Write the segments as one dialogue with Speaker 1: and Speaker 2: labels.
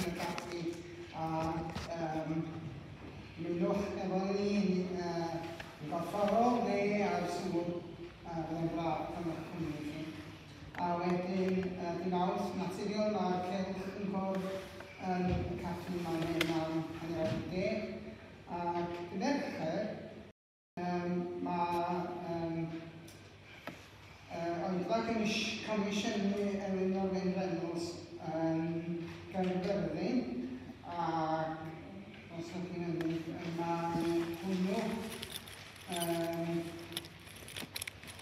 Speaker 1: yn y caffi a um, ymunwch efo ni yn gorfforol neu ar Zoom, byddai'n braf cael eich cwmni chi. A wedyn, dy Mawrth, naturiol, mae'r cylch yn cwrdd yn y caffi man hyn am 10:30. Ac dy Mercher, mae oedfa comisiynu Elinor Wyn Reynolds yn Gaerfyrddin, ac os ydych chi'n mynd, mae hwnnw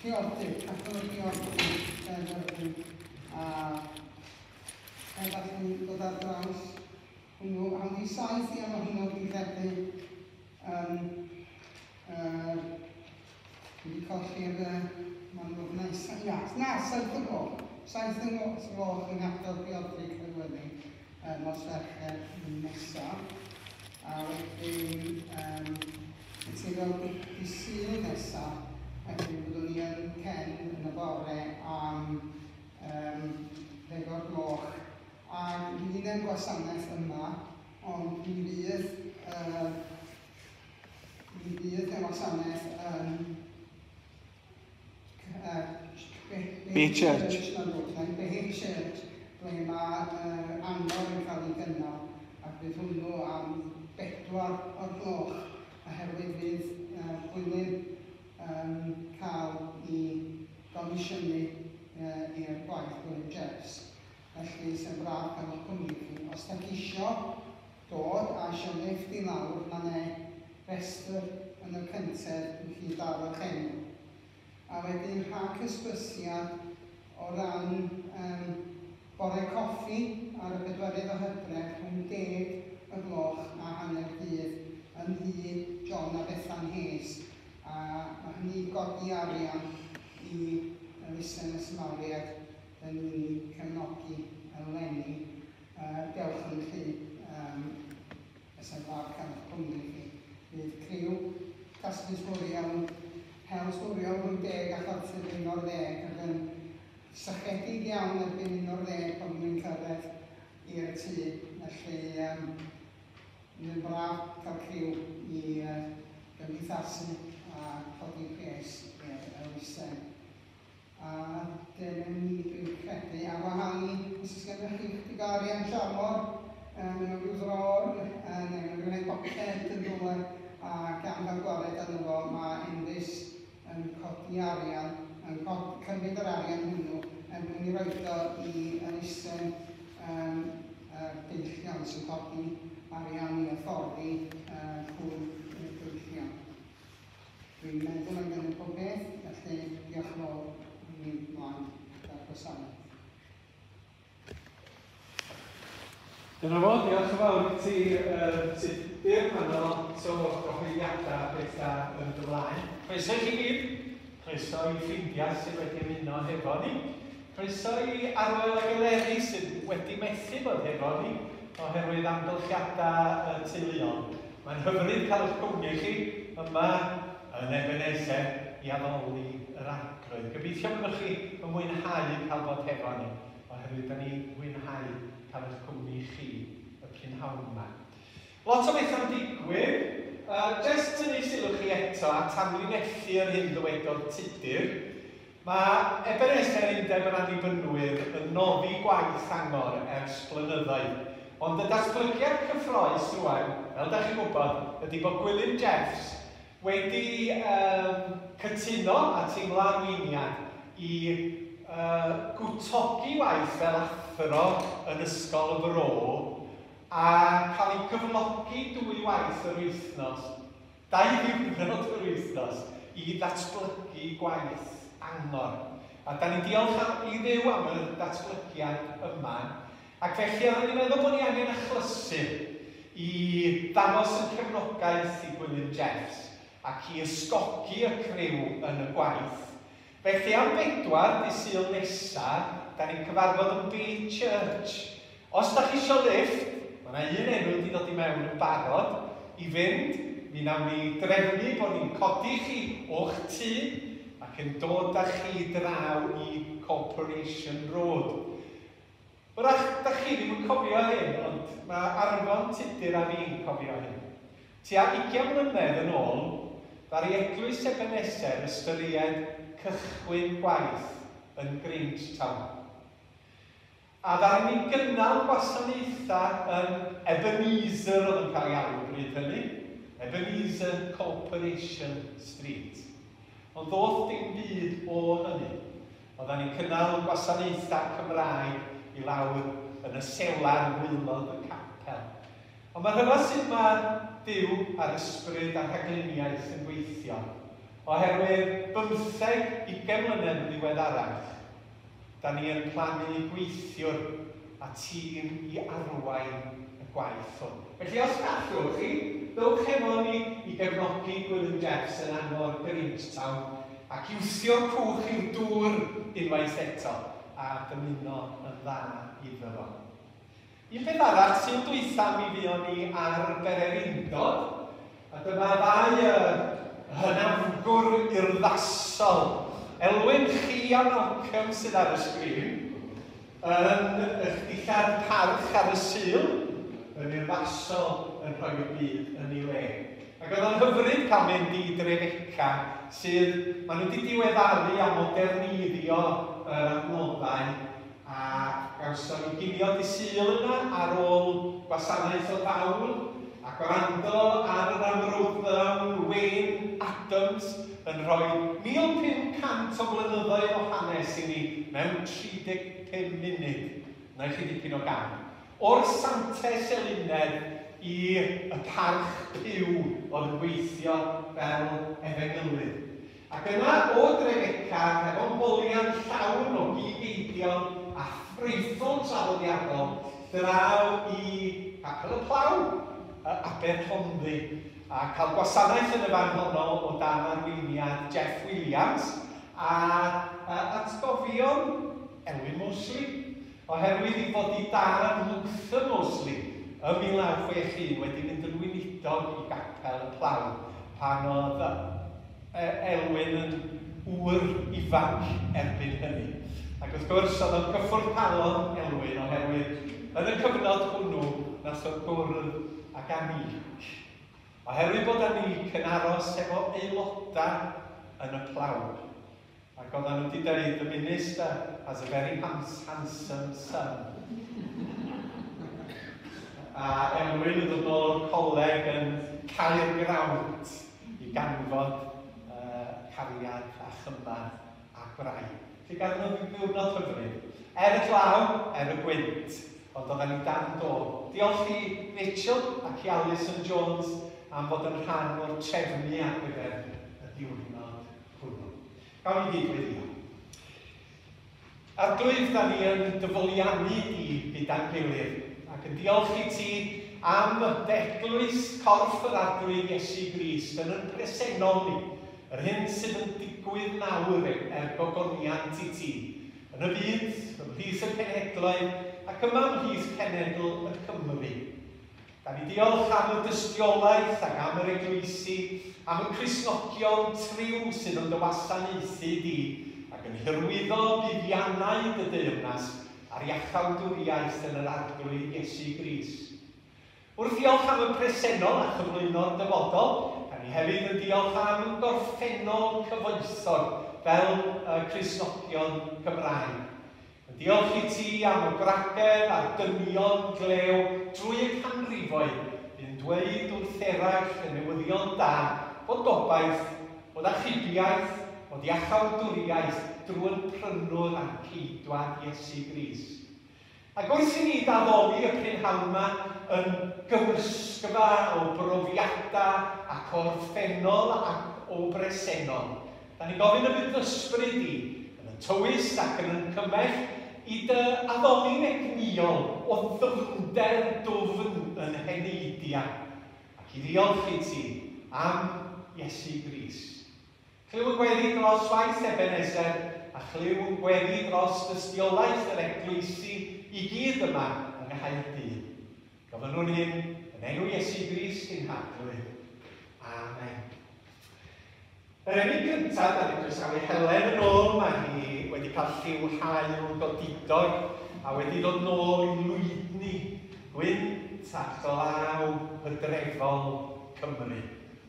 Speaker 1: Priordy, Capel y Priordy, Gaerfyrddin, a heb allu dod ar draws hwnnw, am di 7 i am hwnnw dwi'n credu yn dwi wedi colli'r ma'n nhw na, na, na, 7 y gloch. 7 y gloch yng Nghapel Priordy Caerfyrddin nos Fercher nesaf. A wedyn, naturiol dydd Sul nesaf, wedyn byddwn ni yn Cen yn y bore am 10 o'r gloch. Ac fydd e'n gwasanaeth yma, ond mi fydd, mi fydd y wasanaeth yn
Speaker 2: Bay Church.
Speaker 1: Bay Church, ble mae angor yn cael ei gynnal, ac fydd hwnnw am 4 o'r gloch, oherwydd fydd Gwilym yn cael ei gomisiynu i'r gwaith Gwilym Jeffs. Felly, sy'n braf cael eich cwmni chi. Os da chi isio dod a isio lifft i lawr, mae yna restr yn y cyntedd i chi daro'ch enw. A wedyn rhag hysbysiad o ran bore coffi ar y 4 o Hydref rhwng 10 y gloch a hanner dydd yn nhŷ John a Bethan Hayes, a mae hynny i godi arian i elusen y Samariad dyn ni'n cefnogi eleni. Dewch yn llu, fysa'n braf cael eich cwmni chi. Fydd criw casglu sbwriel yn hel sbwriel rhwng 10 a 10:15 ac yn sychedig iawn erbyn 11 pan nhw'n cyrraedd i'r tŷ. Felly, mae'n braf cael criw i gymdeithasu a codi pres i'r elusen. A dyna ni, dwi'n credu. Ar wahân i, os oes gennych chi chydig o arian tramor, mewn rhyw ddror, neu mewn rhyw hen boced yn rhywle, a gan gael gwared arno fo, mae Enfys yn codi arian, yn cymryd yr arian hwnnw er mwyn i roed o i elusen yr deillion sy'n codi arian i hyfforddi cŵn i'r deillion. Dwi'n meddwl am gynnig pob peth, felly diolch yn fawr i ni mlaen gyda'r gwasanaeth.
Speaker 2: Dyna fo, diolch yn fawr i ti, Tudur. Mae yna lot o gyhoeddiadau a pethau yn dy flaen. Croeso i chi gyd. Croeso i ffrindiau sydd wedi ymuno hefo ni. Croeso i Arwel ac Eleri sydd wedi methu bod hefo ni oherwydd amgylchiadau teuluol. Mae'n hyfryd cael eich cwmni chi yma yn Ebenezer i addoli yr Arglwydd. Gobeithio byddwch chi yn mwynhau cael bod hefo ni, oherwydd da ni'n mwynhau cael eich cwmni chi y prynhawn yma. Lot o bethau'n digwydd. Jyst tynnu sylw chi eto at amlinellu yr hyn ddywedodd Tudur. Mae Ebenezer Undeb yr Annibynwyr yn noddi gwaith Angor ers blynyddoedd, ond y datblygiad cyffrous rŵan, fel da chi'n gwybod, ydy bod Gwilym Jeffs wedi cytuno a teimlo arweiniad i gwtogi waith fel athro yn Ysgol y Fro a cael ei gyflogi 2 waith yr wythnos, 2 ddiwrnod yr wythnos, i ddatblygu gwaith Angor. A da ni'n diolch i Dduw am y datblygiad yma, ac felly oedden ni'n meddwl bod ni angen achlysur i ddangos yn cefnogaeth i Gwilym Jeffs ac i ysgogi y criw yn y gwaith. Felly am 4 dydd Sul nesa, da ni'n cyfarfod yn Bay Church. Os da chi isio lifft, mae yna un enw wedi dod i mewn yn barod i fynd. Mi nawn ni drefnu bod ni'n codi chi o'ch tŷ ac yn dod â chi draw i Corporation Road. Wrach, da chi ddim yn cofio hyn, ond mae Arfon Tudur a fi'n cofio hyn. Tua 20 mlynedd yn ôl, ddaru Eglwys Ebeneser ystyried cychwyn gwaith yn Grangetown. A ddaru ni gynnal gwasanaethau yn Ebenezer oedd yn cael ei alw bryd hynny, Ebenezer Corporation Street. Ond ddoth dim byd o hynny. Oeddan ni'n cynnal gwasanaethau Cymraeg i lawr yn y selar yng ngwaelod y capel. Ond mae rhyfedd sut mae Duw a'r ysbryd a rhagluniaeth yn gweithio. Oherwydd bymtheg, ugain mlynedd yn ddiweddarach, da ni yn plannu gweithiwr a tîm i arwain y gwaith hwn. Felly os gallwch chi, dowch efo ni i gefnogi Gwilym Jeffs yn angor Grangetown ac i wthio'r cwch i'r dŵr unwaith eto a dymuno yn dda iddo fo. Un peth arall, Sul dwytha mi fuon ni ar bererindod, a dyma ddau hynafgwr urddasol, Elwyn Chi a Malcolm sydd ar y sgrin, yn eich dillad parch ar y Sul, yn urddasol yn rhoi y byd yn ei le. Ac oedd o'n hyfryd cael mynd i Drefeca, sydd, maen nhw wedi diweddaru a moderneiddio yr adnoddau, a gawson ni ginio dydd Sul yna ar ôl gwasanaeth o ddawl, a gwrando ar yr amrwddawn Wayne Adams yn rhoi 1,500 o flynyddoedd o hanes i ni mewn 35 munud. Na i chi dipyn o gam. O'r Santes Eluned i y parch Puw oedd yn gweithio fel efengylydd. Ac yna o Drefeca, hefo bolion llawn o gig eidion a threiffl traddodiadol, draw i Capel y Plough, Aberhonddu, a cael gwasanaeth yn y fan honno o dan arweiniad Jeff Williams a atgofion Elwyn Mosley, oherwydd ei fod ei dad Luther Mosley ym 1961 wedi mynd yn weinidog i Gapel y Plough pan oedd Elwyn yn ŵr ifanc erbyn hynny. Ac wrth gwrs, oedd o'n cyffwrdd calon Elwyn oherwydd yn y cyfnod hwnnw nath o gwrdd ag Anique. Oherwydd bod Anique yn aros efo aelodau yn y Plough. Ac oedden nhw wedi dweud, "The minister has a very handsome son." A Elwyn yn dod nôl o'r coleg yn Caergrawnt i ganfod cariad a chymar a gwraig. Felly gaethon nhw ddiwrnod hyfryd. Er y glaw, er y gwynt, ond oedden ni dan do. Diolch i Rachel ac i Alison Jones am fod yn rhan o'r trefnu ar gyfer y diwrnod hwnnw. Gawn ni gyd weddio. Arglwydd, da ni yn dy foliannu di gyda'n gilydd, ac yn diolch i ti am dy eglwys corff yr Arglwydd Iesu Grist yn yn presennol ni, yr hyn sydd yn digwydd nawr er gogoniant i ti, yn y byd, ymhlith y cenhedloedd, ac yma ymhlith cenedl y Cymry. Da ni diolch am y dystiolaeth ac am yr eglwysi, am y Cristnogion triw sydd yn dy wasanaethu di, ac yn hyrwyddo buddiannau dy deyrnas a'r iachawdwriaeth yn yr Arglwydd Iesu Grist. Wrth ddiolch am y presennol a chyflwyno'r dyfodol, da ni hefyd yn diolch am y gorffennol cyfoethog fel y Cristnogion Cymraeg. Yn diolch i ti am y gwragedd a'r dynion glew drwy y canrifoedd bu'n dweud wrth eraill y newyddion da fod gobaith, fod achubiaeth, fod iachawdwriaeth drwy'r prynwr a'n ceidwad Iesu Grist. Ac wrth i ni daddoli y prynhawn yma yn gymysgfa o brofiadau ac orffennol ac o bresennol, da ni'n gofyn y bydd ysbryd di yn y tywys ac yn yn cymell i dy addoli'n egnïol o ddyfnder dwfn yn heneidia, ac i ddiolch i ti am Iesu Grist. Clyw y gweddi dros waith Ebenezer, a chlyw y gweddi dros dystiolaeth yr eglwysi i gyd yma yng Nghaerdydd. Gofynnwn hyn yn enw Iesu Grist ein Harglwydd. Amen. Yr emyn cyntaf, da ni'n croesawu Helen yn ôl, mae hi wedi cael lliw haul godidog a wedi dod nôl i lwydni, gwynt a glaw hydrefol Cymru.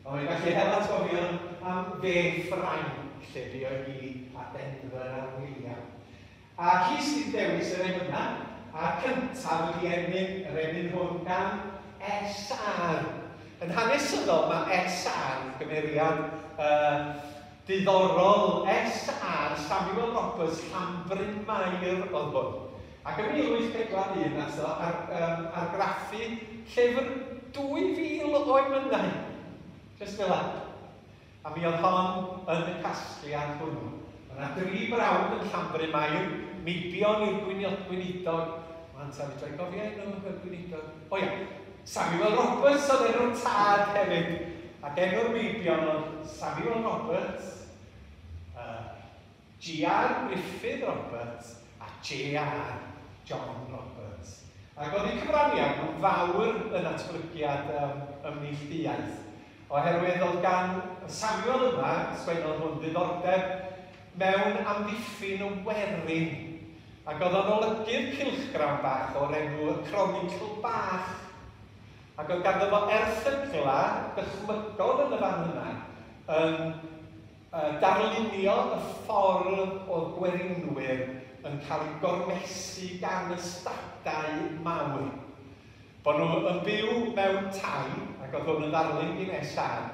Speaker 2: Ond mae'n gallu hel atgofion am dde Ffrainc, lle buodd hi a Denver a William. A hi sydd dewis yr emyna, a'r cyntaf ydy emyn, yr emyn hwn gan S.R. Yn hanesyddol mae S.R. yn gymeriad diddorol. S.R. Samuel Roberts, Llanbrynmair oedd hwn. Ac yn 1841 nath o argraffu llyfr 2000 o emynau. Just fel 'na. A mi oedd hon yn y casgliad hwnnw. Mae yna dri brawd yn Llanbrynmair, meibion i'r gweinidog. Mae'n ta, fedra i gofio enw y gweinidog. O ia, Samuel Roberts oedd enw'r tad hefyd. Ac enw'r meibion oedd Samuel Roberts, G.R. Griffith Roberts a J.R. John Roberts. Ac oedd eu cyfraniad nhw'n fawr yn atblygiad ymneilltuaeth. Oherwydd oedd gan Samuel yma, sgwennodd hwn, ddiddordeb mewn amddiffyn y werin. Ac oedd o'n olygu'r cylchgrawn bach o'r enw y Cronicl Bach. Ac oedd ganddo fo erthygla dychmygol yn y fan yna yn darlunio y ffordd oedd gwerinwyr yn cael eu gormesu gan y stadau mawr. Bod nhw yn byw mewn tai, ac oedd hwn yn ddarlun gyn S.R.,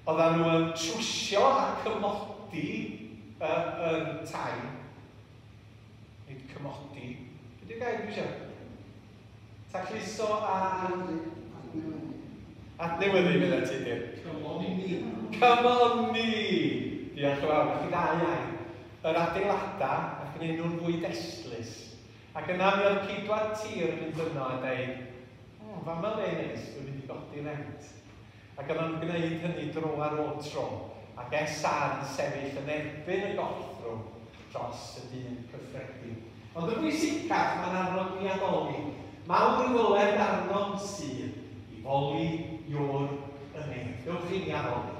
Speaker 2: oedden nhw yn trwsio a cymodi yr tai. Nid cymodi. Be di'r gair dwi eisiau? Tacluso a... Adnewyddu, meddai ti, dir.
Speaker 3: Cymoni.
Speaker 2: Cymoni! Diolch yn fawr. Chi ddau air. Yr adeiladau, ac yn nhw'n fwy destlus. Ac yna mi oedd ceidwad tir yn mynd yno a dweud, o, fama le neis, dwi'n mynd i godi rent. Ac oedd o'n gwneud hynny dro ar ôl tro. Ac S.R. yn sefyll yn erbyn y gorthrwm dros y dyn cyffredin. Ond y bwysicaf, mae'n arnog ni addoli. Mawr ddyled arnom sydd i foli Iôr y nef. Dewch i ni addoli.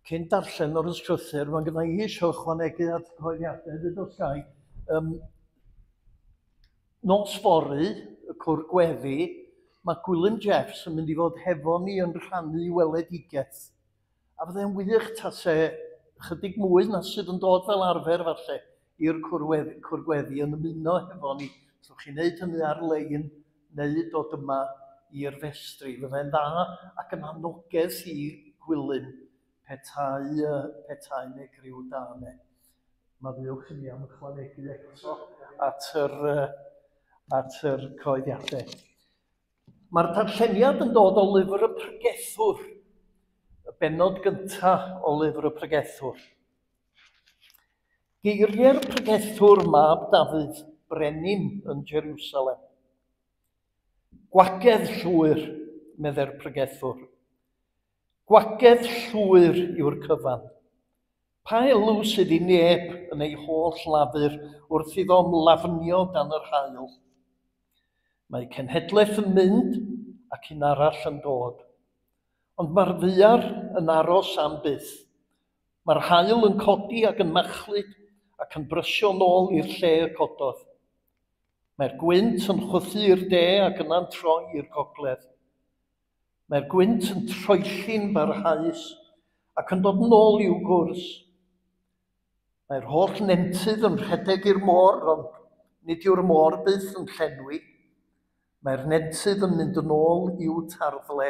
Speaker 3: Cyn darllen o'r ysgrythur, mae gynna i eisiau ychwanegu at y cyhoeddiadau hefyd os ga i. Nos fory, y cwr gweddi, mae Gwilym Jeffs yn mynd i fod hefo ni yn rhannu weledigaeth. A fydde'n wych tase chydig mwy na sydd yn dod fel arfer falle i'r cwr weddi, cwr gweddi yn ymuno hefo ni. Allwch chi wneud hynny ar-lein neu dod yma i'r festri. Fyddai'n dda ac yn anogaeth i Gwilym petai, petai neu griw da ne. Maddeuwch i mi am ychwanegu eto at yr, at yr cyhoeddiadau. Mae'r darlleniad yn dod o lyfr y Pregethwr, y bennod gyntaf o lyfr y Pregethwr. Geiriau'r pregethwr mab Dafydd, brenin yn Jerusalem. Gwagedd llwyr, meddai'r pregethwr. Gwagedd llwyr yw'r cyfan. Pa elw sydd i neb yn ei holl lafur wrth iddo ymlafnio dan yr haul? Mae cenhedlaeth yn mynd ac un arall yn dod. Ond mae'r ddaear yn aros am byth. Mae'r haul yn codi ac yn machlud ac yn brysio nôl i'r lle y cododd. Mae'r gwynt yn chwythu i'r de ac yna'n troi i'r gogledd. Mae'r gwynt yn troelli'n barhaus ac yn dod nôl i'w gwrs. Mae'r holl nentydd yn rhedeg i'r môr, ond nid yw'r môr byth yn llenwi. Mae'r nentydd yn mynd yn ôl i'w tarddle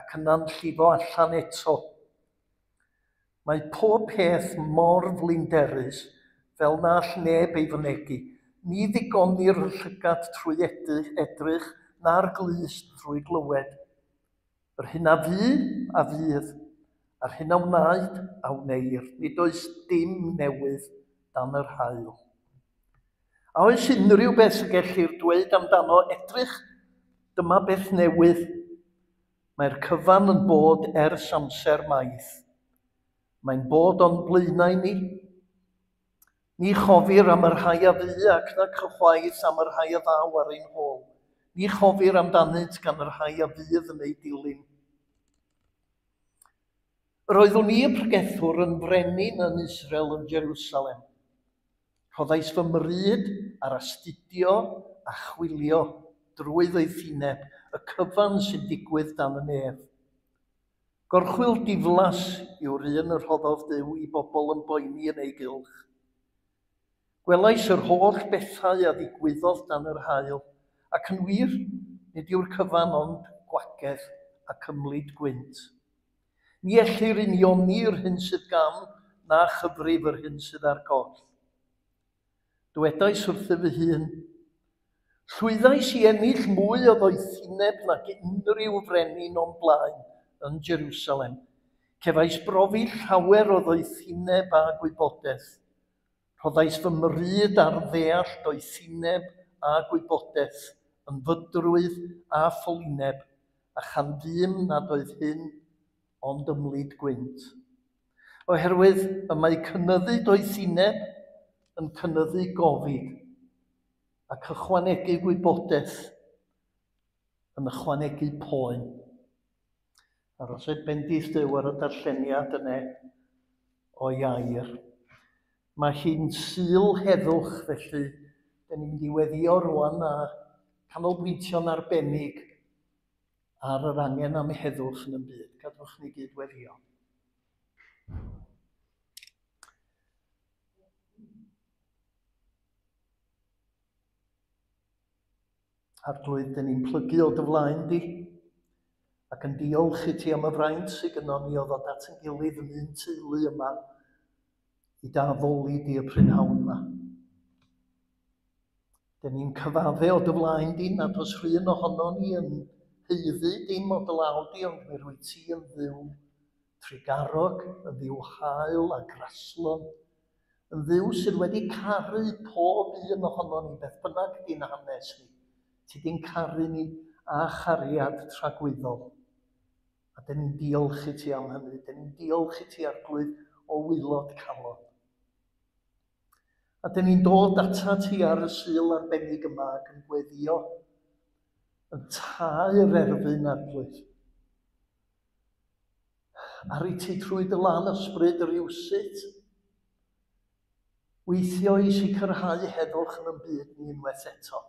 Speaker 3: ac yna'n llifo allan eto. Mae pob peth mor flinderus fel na all neb ei fynegi. Ni ddigonir y llygad trwy edrych na'r glust trwy glywed. Yr hyn a fu, a fydd, a'r hyn a wnaed, a wneir. Nid oes dim newydd dan yr haul. A oes unrhyw beth y gellir dweud amdano edrych? Dyma beth newydd. Mae'r cyfan yn bod ers amser maith. Mae'n bod o'n blaenau ni. Ni chofir am y rhai a fu ac na chwaith am y rhai a ddaw ar ein hôl. Ni chofir amdanynt gan y rhai a fydd yn eu dilyn. Yr oeddwn i y pregethwr yn frenin yn Israel yn Jerusalem. Rhoddais fy mryd ar astudio a chwilio drwy ddoethineb y cyfan sy'n digwydd dan y nef. Gorchwyl diflas yw'r un y rhoddodd Duw i bobl yn boeni yn ei gylch. Gwelais yr holl bethau a ddigwyddodd dan yr haul, ac yn wir, nid yw'r cyfan ond gwagedd ac ymlid gwynt. Ni ellir unioni'r hyn sydd gan, na chyfrif yr hyn sydd ar goll. Dywedais wrtho fy hun, llwyddais i ennill mwy o ddoethineb nag unrhyw frenin o'm blaen yn Jerusalem. Cefais brofi llawer o ddoethineb a gwybodaeth. Rhoddais fy mryd ar ddeall doethineb a gwybodaeth, yn fydrwydd a ffolineb, a chanfûm nad oedd hyn ond ymlid gwynt. Oherwydd y mae cynyddu doethineb yn cynyddu gofid, ac ychwanegu gwybodaeth yn ychwanegu poen. Arosed bendith Duw ar y darlleniad yna o'i air. Mae hi'n Sul heddwch, felly dyn ni'n mynd i weddio rwan a canolbwyntio'n arbennig ar yr angen am heddwch yn y byd. Gadwch ni gyd weddio. Arglwydd, dyn ni'n plygu o dy flaen di ac yn diolch i ti am y fraint sydd gynnon ni o ddod at ein gilydd yn un teulu yma i dy addoli di y prynhawn yma. Dyn ni'n cyfadde o dy flaen di nad oes rhywun ohono ni yn haeddu dim o dy law di, ond mi rwyt ti yn Dduw trugarog, yn Dduw hael a graslon, yn Dduw sydd wedi caru pob un ohono ni, beth bynnag ydy'n hanes ni. Ti di'n caru ni â chariad tragwyddol. A dyn ni'n diolch i ti am hynny. Dyn ni'n diolch i ti, Arglwydd, o waelod calon. A dyn ni'n dod ata ti ar y Sul arbennig yma ac yn gweddio yn taer erfyn, Arglwydd. Ar i ti trwy dy lan ysbryd rywsut weithio i sicrhau heddwch yn y byd ni unwaith eto.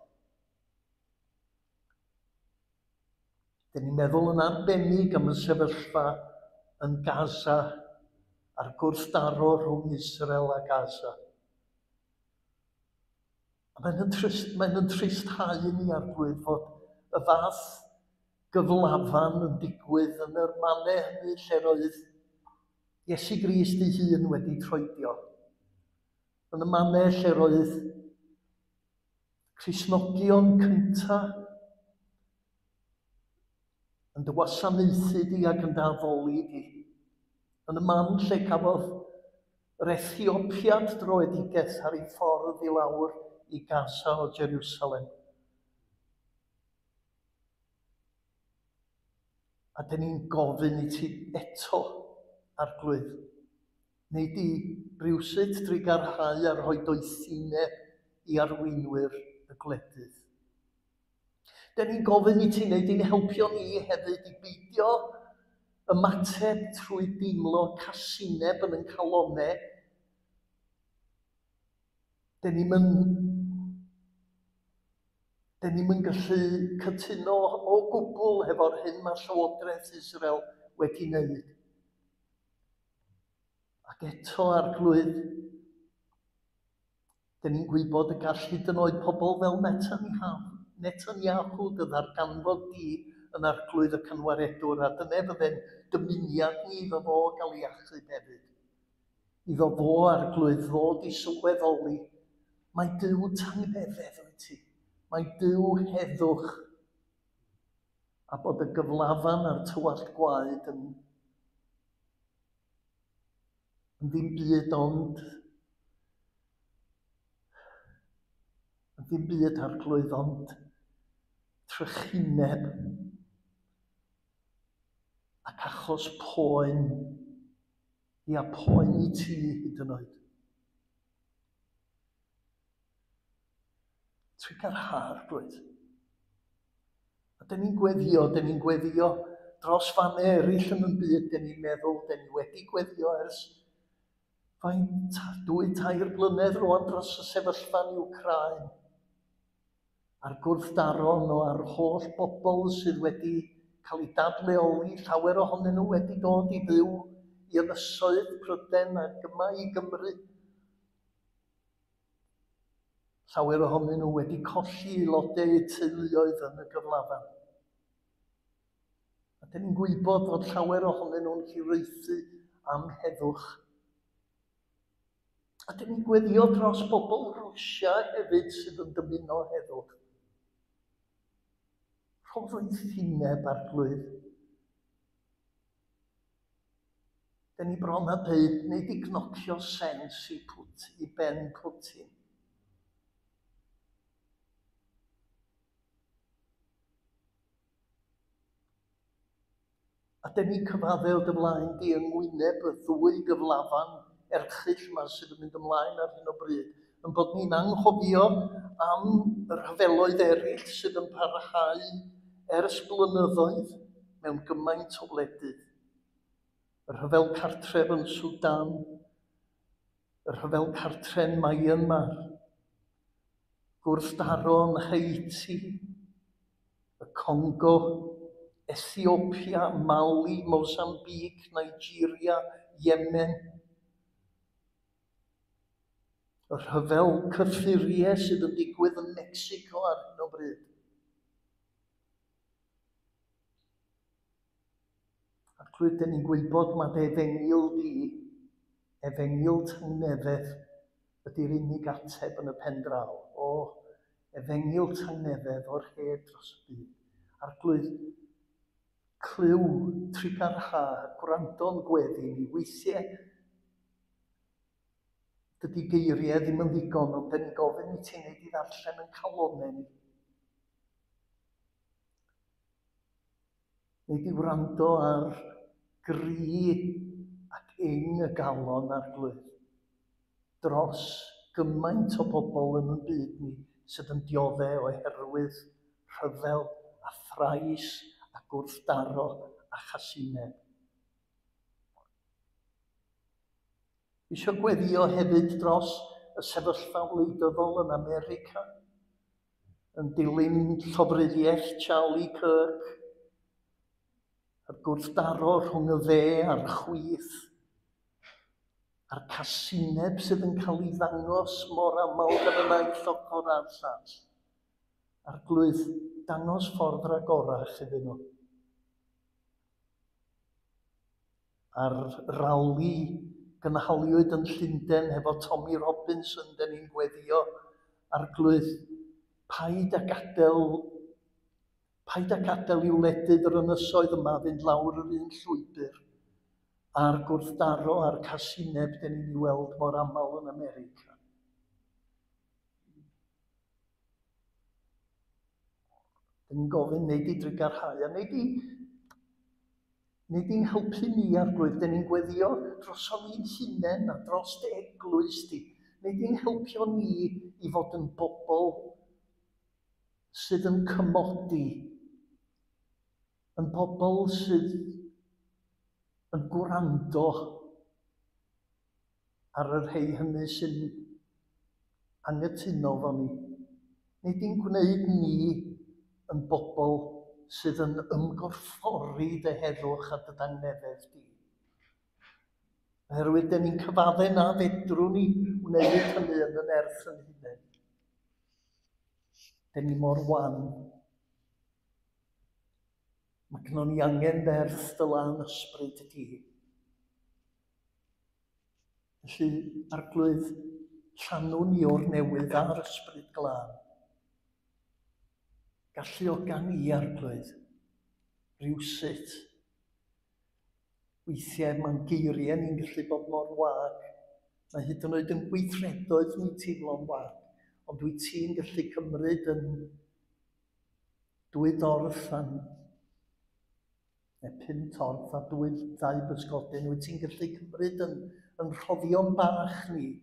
Speaker 3: Dyn ni'n meddwl yn arbennig am y sefyllfa yn Gaza a'r gwrthdaro rhwng Israel a Gaza. A mae'n trist, mae'n tristhau ni, Arglwydd, fod y fath gyflafan yn digwydd yn yr mannau hynny lle roedd Iesu Grist ei hun wedi troedio. Yn y mannau lle roedd Cristnogion cyntaf yn dy wasanaethu di ac yn dy addoli di. Yn y man lle cafodd yr Ethiopiad droedigaeth ar ei ffordd i lawr i Gaza o Jerusalem. A dyn ni'n gofyn i ti eto, Arglwydd, neu di rywsut drugarhau a rhoi doethineb i arweinwyr y gwledydd. Dyn ni'n gofyn i ti wneud i'n helpio ni hefyd i beidio ymateb trwy deimlo casineb yn ein calonau. Dyn ni'n Dyn ni'm yn gallu cytuno o gwbl hefo'r hyn mae Llywodraeth Israel wedi wneud. Ac eto, Arglwydd, dyn ni'n gwybod y gall hyd yn oed pobl fel Netanyahu, Netanyahu dy ddarganfod di yn Arglwydd y Cynwaredwr, a dyna fydde'n dymuniad ni iddo fo gael ei achub hefyd. Iddo fo, Arglwydd, ddod i sylweddoli mae Duw tangnefedd wyt ti, mae Duw heddwch, a bod y gyflafan a'r tywallt gwaed yn, yn ddim byd ond yn ddim byd, Arglwydd, ond trychineb ac achos poen. Ia, poen i ti hyd yn oed. Trugarha, Arglwydd. A dyn ni'n gweddio, dyn ni'n gweddio dros fannau eraill yn y byd, dyn ni'n meddwl, dyn ni wedi gweddio ers faint, 2, 3 blynedd rwan dros y sefyllfa yn Wcráin a'r gwrthdaro yno a'r holl bobl sydd wedi cael eu dadleoli, llawer ohonyn nhw wedi dod i fyw i ynysoedd Prydain ac yma i Gymru. Llawer ohonyn nhw wedi colli aelodau eu teuluoedd yn y gyflafan. A dyn ni'n gwybod fod llawer ohonyn nhw'n hiraethu am heddwch. A dyn ni'n gweddio dros bobl Rwsia hefyd sydd yn dymuno heddwch. Rho ddoethineb, Arglwydd. Dyn ni bron a dweud, neu di gnocio sens i, Put, i ben Putin. A dyn ni'n cyfadde o dy flaen di yng ngwyneb y ddwy gyflafan erchyll yma sydd yn mynd ymlaen ar hyn o bryd, yn bod ni'n anghofio am y rhyfeloedd eraill sydd yn parhau ers blynyddoedd mewn gymaint o wledydd. Y rhyfel cartref yn Sudan, y rhyfel cartref yn Myanmar, gwrthdaro yn Haiti, y Congo, Ethiopia, Mali, Mozambique, Nigeria, Yemen. Y rhyfel cyffuriau sydd yn digwydd yn Mexico ar hyn o bryd. Arglwydd, dyn ni'n gwybod mae dy efengyl di, efengyl tangnefedd, ydy'r unig ateb yn y pen draw. O, efengyl tangnefedd o'r hed dros y byd. Arglwydd, clyw, trugarha, gwrando'n gweddi ni. Weithiau, dydy geiriau ddim yn ddigon, ond dyn ni'n gofyn i ti wneud i ddarllen yn calonau ni. Wneud i wrando ar gri ac ing y galon, Arglwydd, dros gymaint o bobl yn y byd ni sydd yn dioddef oherwydd rhyfel a thrais a gwrthdaro a chasineb. Eisiau gweddio hefyd dros y sefyllfa wleidyddol yn America, yn dilyn llofruddiaeth Charlie Kirk, a'r gwrthdaro rhwng y dde a'r chwith, a'r casineb sydd yn cael ei ddangos mor aml gan y naill ochr a'r llall. Arglwydd, dangos ffordd ragorach iddyn nhw. A'r rali gynhaliwyd yn Llundain hefo Tommy Robinson, den ni'n gweddio, Arglwydd, paid a gadael i wledydd yr ynysoedd yma fynd lawr yr un llwybr a'r gwrthdaro a'r casineb den ni'n ei weld mor aml yn America. Den ni'n gofyn, wnei di drugarhau, a wnei di'n helpu ni, Arglwydd, den ni'n gweddio droson ni'n hunain a dros dy eglwys di. Wnei di'n helpu ni i fod yn bobl sydd yn cymodi, yn bobl sydd yn gwrando ar y rhai hynny sy'n anghytuno efo ni. Wnei di'n gwneud ni yn bobl sydd yn ymgorffori dy heddwch a dy dangnefedd di. Oherwydd den ni'n cyfadde na fedrwn ni wneud hynny yn y nerth yn hunain. Den ni mor wan. Mae gynnon ni angen nerth dy lân ysbryd di. Felly, Arglwydd, llanw ni o'r newydd a'r ysbryd glân. Galluoga ni, Arglwydd, rywsut. Weithiau mae'n geiriau ni'n gallu bod mor wag. Mae hyd yn oed yn gweithredoedd ni'n teimlo'n wag. Ond dwi ti'n gallu cymryd yn dwy dorth a neu 5 torth a 2 bysgodyn. Wyt ti'n gallu cymryd yn rhoddion bach ni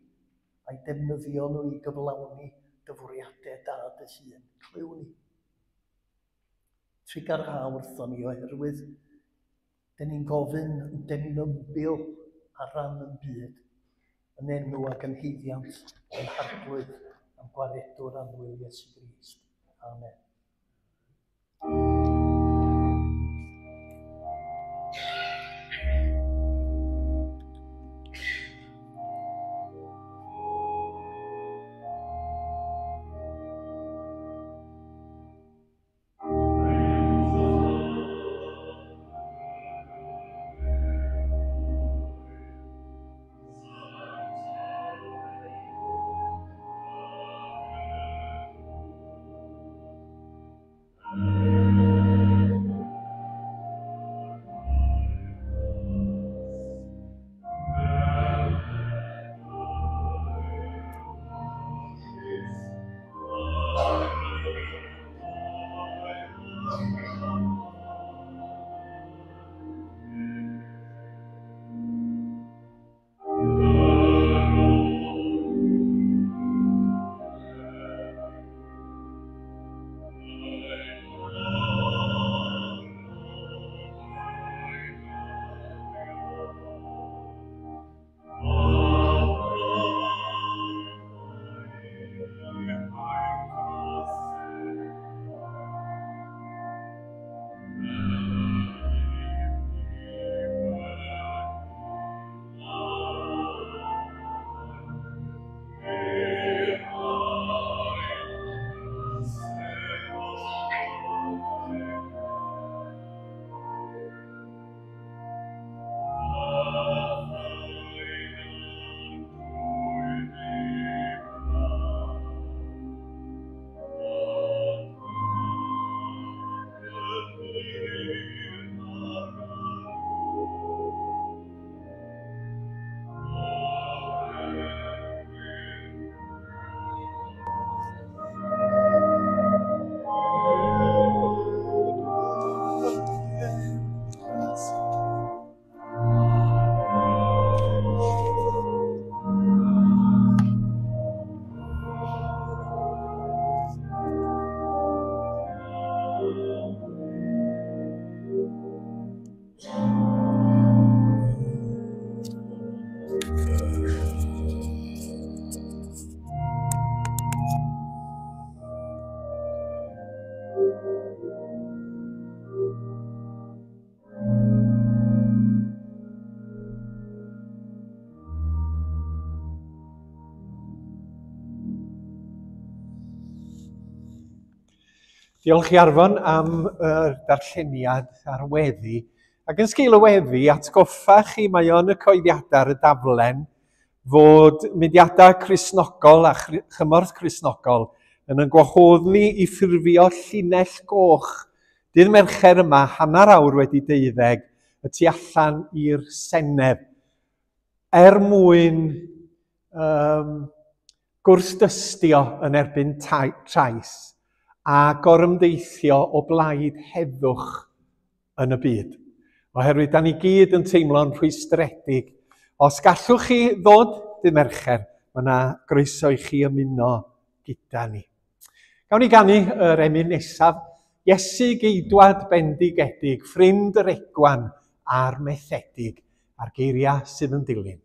Speaker 3: a'i defnyddio nhw i gyflawni dy fwriadau da dy hun. Clyw ni. Trugarha wrthon ni oherwydd den ni'n gofyn, den ni'n ymbil ar ran yn byd, yn enw ac yn haeddiant yn Harglwydd am gwaredwr annwyl Iesu Grist. Amen.
Speaker 2: Diolch i Arfon am yr darlleniad a'r weddi. Ac yn sgil y weddi, atgoffa chi, mae o'n y coeddiadau ar y daflen, fod mudiadau Cristnogol a chymorth Cristnogol yn yn gwahodd ni i ffurfio llinell goch dydd Mercher yma, 12:30, y tu allan i'r Senedd, er mwyn gwrthdystio yn erbyn trais a gorymdeithio o blaid heddwch yn y byd. Oherwydd da ni gyd yn teimlo'n rhwystredig. Os gallwch chi ddod dydd Mercher, mae yna groeso i chi ymuno gyda ni. Gawn ni ganu yr emyn nesaf, Iesu Geidwad bendigedig, ffrind yr egwan a'r methedig, a'r geiriau sydd yn dilyn.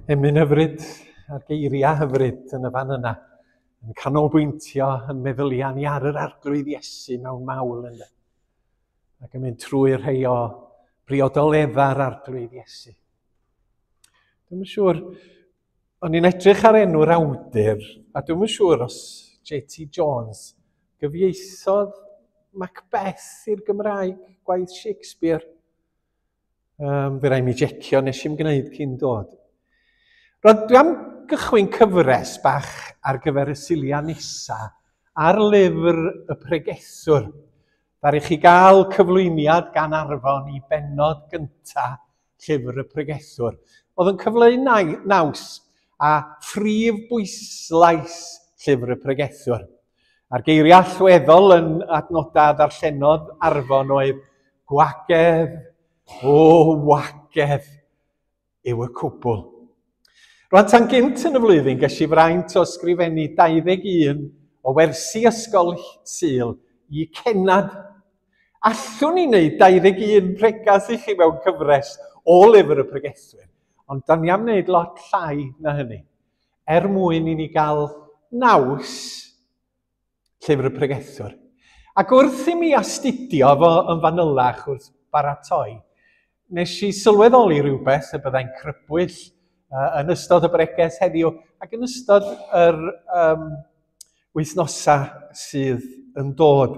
Speaker 2: Emyn hyfryd a'r geiriau hyfryd yn y fan yna. Yn canolbwyntio yn meddyliau ni ar yr Arglwydd Iesu mewn mawl ynddo. Ac yn mynd trwy rhai o briodoleddau'r Arglwydd Iesu. Dwi'm yn siŵr, o'n i'n edrych ar enw'r awdur, a dwi'm yn siŵr os J.T. Jones gyfieithodd Macbeth i'r Gymraeg, gwaith Shakespeare. Fe rai mi jecio, nes i'm gwneud cyn dod. Roedd dwi am gychwyn cyfres bach ar gyfer y Suliau nesa ar lyfr y Pregethwr. Ddaru chi gael cyflwyniad gan Arfon i bennod gynta llyfr y Pregethwr. Oedd yn cyfleu naws a phrif bwyslais llyfr y Pregethwr. A'r geiriau allweddol yn adnodau ddarllenodd Arfon oedd gwagedd, o wagedd yw y cwbl. Rwan tan gynt yn y flwyddyn ges i fraint o ysgrifennu 21 o wersi ysgol Sul i Cennad. Allwn ni wneud 21 pregas i chi mewn cyfres o lyfr y pregethwyr, ond da ni am wneud lot llai na hynny, er mwyn i ni gael naws llyfr y pregethwr. Ac wrth i mi astudio fo yn fanylach wrth baratoi, nes i sylweddoli rhywbeth y byddai'n crybwyll yn ystod y bregeth heddiw ac yn ystod yr wythnosau sydd yn dod.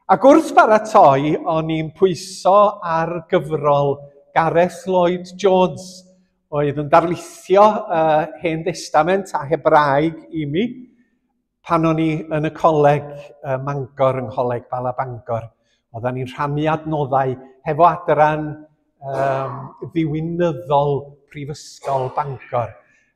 Speaker 2: Ac wrth baratoi, o'n i'n pwyso ar gyfrol Gareth Lloyd Jones, oedd yn darlithio Hen Destament a Hebraeg i mi, pan o'n i yn y coleg Mangor, yng Ngholeg Bala Bangor. Oedden ni'n rhannu adnoddau hefo adran ddiwinyddol Prifysgol Bangor.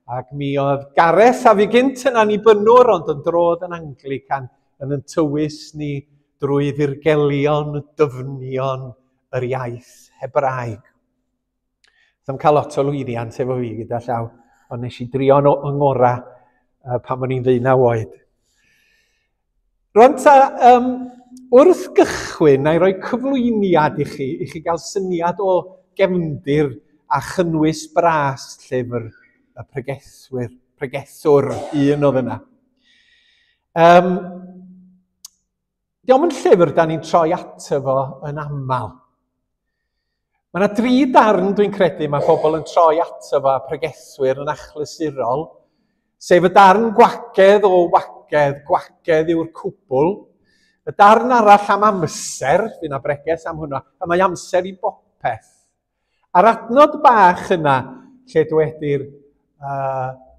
Speaker 2: Ac mi oedd Gareth a fi gynt yn annibynnwr, ond yn drodd yn Anglican, yn tywys ni drwy ddirgelion dyfnion yr iaith Hebraeg. Ddim cael lot o lwyddiant efo fi gyda llaw, ond nes i drio yng ngorau pan o'n i'n 19 oed. Rwan ta, wrth gychwyn, na i roi cyflwyniad i chi gael syniad o gefndir a chynnwys bras llyfr y pregethwyr, pregethwr, un oedd yna. Dio'm yn llyfr da ni'n troi ato fo yn aml. Mae yna dri darn dwi'n credu mae pobl yn troi ato fo a pregethwyr yn achlysurol, sef y darn gwagedd o wagedd, gwagedd yw'r cwbl, y darn arall am amser, fydd yna bregeth am hwnna, a mae amser i bopeth. A'r adnod bach yna, lle dwedir,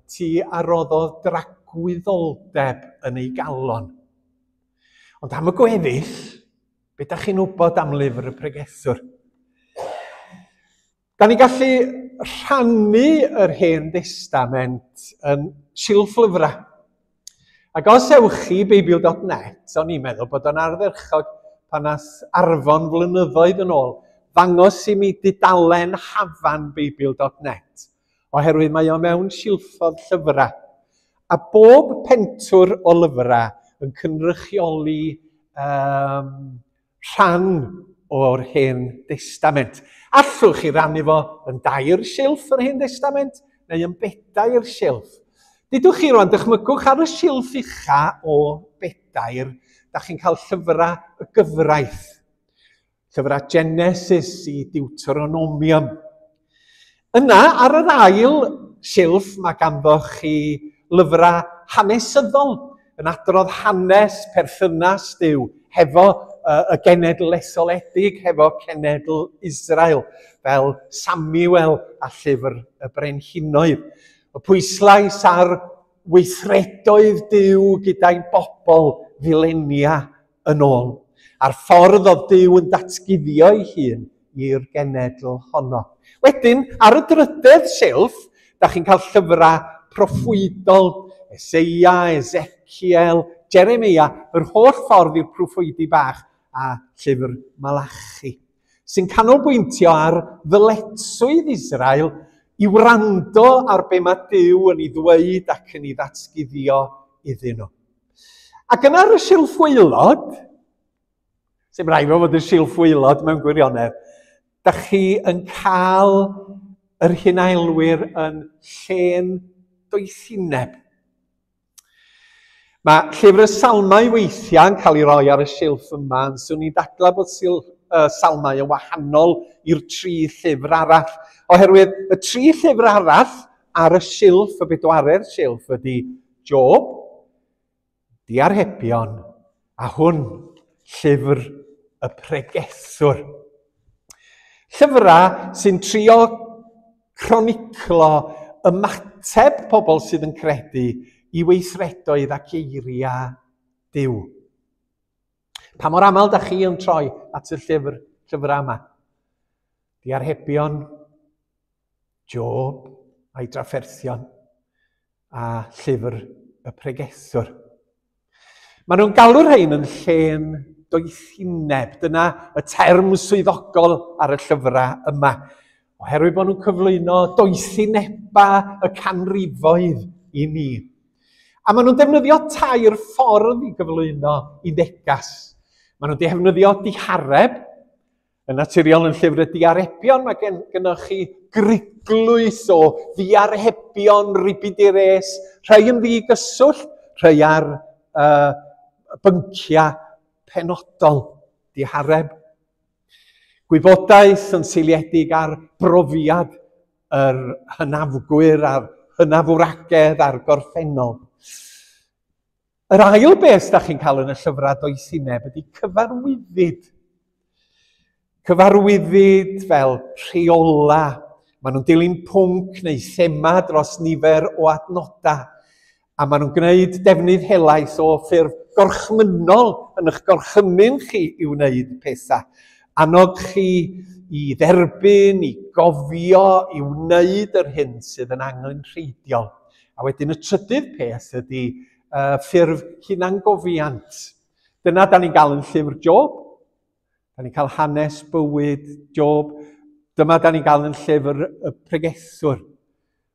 Speaker 2: ti a roddodd dragwyddoldeb yn ei galon. Ond am y gweddill, be da chi'n wybod am lyfr y pregethwr? Da ni'n gallu rhannu yr Hen Destament yn silff lyfrau. Ac os ewch chi Beibl.net, o'n i'n meddwl bod o'n ardderchog pan nath Arfon flynyddoedd yn ôl ddangos i mi dudalen hafan Beibl.net, oherwydd mae o mewn silffodd llyfrau. A bob pentwr o lyfrau yn cynrychioli rhan o'r Hen Destament. Allwch chi rannu fo yn dair silff yr Hen Destament neu yn bedair silff. Dudwch chi rwan, dychmygwch ar y silff ucha o bedair, da chi'n cael llyfrau y gyfraith. Llyfrau Genesis i Deuteronomium. Yna, ar yr ail silff, mae ganddo chi lyfrau hanesyddol yn adrodd hanes perthynas Duw hefo y genedl etholedig, hefo cenedl Israel, fel Samuel a llyfr y Brenhinoedd. Y pwyslais ar weithredoedd Duw gyda'i bobl filenia yn ôl, a'r ffordd oedd Duw yn datguddio ei hun i'r genedl honno. Wedyn, ar y drydedd silff, da chi'n cael llyfrau proffwydol, Eseia, Ezekiel, Jeremia, yr holl ffordd i'r proffwydi bach a llyfr Malachi, sy'n canolbwyntio ar ddyletswydd Israel i wrando ar be mae Duw yn ei ddweud ac yn ei ddatguddio iddyn nhw. Ac yna ar y silff waelod, sy'n rhaid fod y silff waelod mewn gwirionedd, da chi yn cael yr hunailwyr yn llên doethineb. Mae llyfr y Salmau weithiau yn cael ei roi ar y silff yma, yn swn i'n dadlau bod Salmau yn wahanol i'r 3 llyfr arall, oherwydd y 3 llyfr arall ar y silff, y bedwaredd silff, ydy Job, Diarhebion, a hwn, llyfr y Pregethwr. Llyfrau sy'n trio croniclo ymateb pobl sydd yn credu i weithredoedd ac eiriau Duw. Pa mor aml da chi yn troi at y llyfrau yma? Diarhebion, Job a'i drafferthion, a llyfr y Pregethwr. Maen nhw'n galw'r rhain yn llên doethineb. Dyna y term swyddogol ar y llyfrau yma. Oherwydd bod nhw'n cyflwyno doethinebau y canrifoedd i ni. A maen nhw'n defnyddio 3 ffordd i gyflwyno i negas. Maen nhw'n defnyddio dihareb. Yn naturiol yn llyfr y Diarhebion, mae gennych chi griglwys o ddiarhebion, ribidires, rhai yn ddigyswllt, rhai ar bynciau penodol, dihareb. Gwybodaeth yn seiliedig ar brofiad yr hynafgwyr a'r hynafwragedd a'r gorffennol. Yr ail beth da chi'n cael yn y llyfrau doethineb ydy cyfarwyddyd. Cyfarwyddyd fel rheola. Maen nhw'n dilyn pwnc neu thema dros nifer o adnodau. A maen nhw'n gwneud defnydd helaeth o ffurf gorchmynnol yn eich gorchymyn chi i wneud pethau. Annog chi i dderbyn, i gofio, i wneud yr hyn sydd yn angenrheidiol. A wedyn y trydydd peth ydy ffurf hunangofiant. Dyna da ni'n gael yn llyfr Job. Da ni'n cael hanes bywyd Job. Dyma da ni'n gael yn llyfr y Pregethwr.